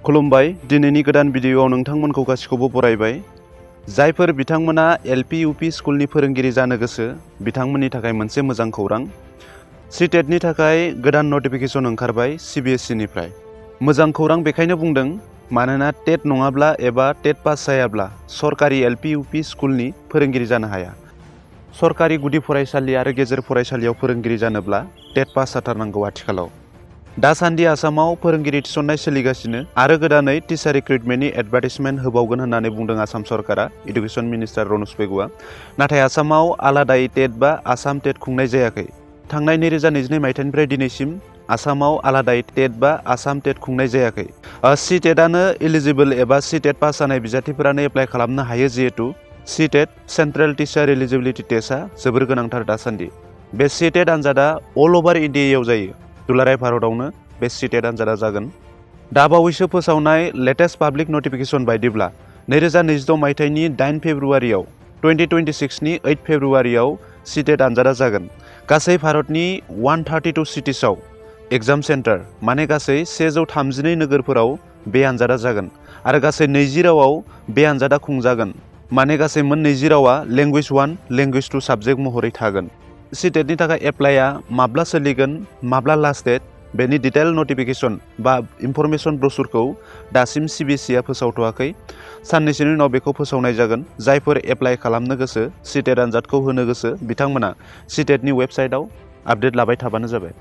खुलुमबाय दिनैनि गोदान भिडिअआव नोंथांमोनखौ गासिखौबो बरायबाय। जायफोर बिथांमोना एलपि यूपी स्कुलनि फोरोंगिरि जानो गोसो बिथांमोननि थाखाय मोनसे मोजां खौरां। CTET नि थाखाय गोदान नटिफिकेशन ओंखारबाय CBSE निफ्राय। मोजां खौरां बेखायनो बुंदों मानोना TET नङाब्ला एबा TET पास जायाब्ला सरकारि एलपि यूपी स्कुलनि फोरोंगिरि जानो हाया। सरकारि गुदि फरायसालि आरो गेजेर फरायसालियाव फोरोंगिरि जानोब्ला TET पास जाथारनांगौ आथिखालाव। दासान्दि आसामाव फोरोंगिरि थिसननाय सोलिगासिनो आरो गोदानै टिचार रिक्रुटमेन्टनि एडभार्टाइजमेन्ट होबावगोन होननानै बुंदों आसाम सरकारा, इडुकेशन मिनिस्टार रनज पेगुआ। नाथाय आसामाव आलादायै TET बा आसाम TET खुंनाय जायाखै। थांनाय 2022 मायथाइनिफ्राय दिनैसिम आसामाव आलादायै TET बा आसाम TET खुंनाय जायाखै। CTET आनो एलिजिबल एबा CTET पास जानाय बिजाथिफोरानो एप्लाइ खालामनो हायो जिहेतु CTET सेन्ट्रेल टिचार एलिजिबिलिटि टेस्टआ जोबोर गोनांथार दासान्दि। बे CTET आनजादा अल अभार इन्डियायाव जायो। दुलाराय भारतआवनो बे CTET आनजादा जागोन। दाबावैसो फोसावनाय लेटेस्ट पाब्लिक नटिफिकेशन बायदिब्ला 2026 मायथाइनि 8 फेब्रुआरियाव 2026 नि 8 फेब्रुआरियाव CTET आनजादा जागोन। गासै भारतनि 132 सिटिसआव एग्जाम सेन्टार माने गासै 132 नोगोरफोराव बे आनजादा जागोन आरो गासै 20 रावाव बे आनजादा खुंजागोन। माने गासै मोन 20 रावा लेंगुवेज 1, लेंगुवेज 2 साबजेक्ट महरै थागोन। CTET नि थाखाय एप्लाइआ माब्ला सोलिगोन, माब्ला लास्ट डेट, बेनि डिटेल नटिफिकेशन बा इनफरमेशन ब्रशुरखौ दासिम CBSE आ फोसावथ'वाखै। साननैसोनि उनाव बेखौ फोसावनाय जागोन। जायफोर एप्लाइ खालामनो गोसो, CTET आनजादखौ होनो गोसो बिथांमोना CTET नि वेबसाइटआव आपडेट लाबाय थाबानो जाबाय।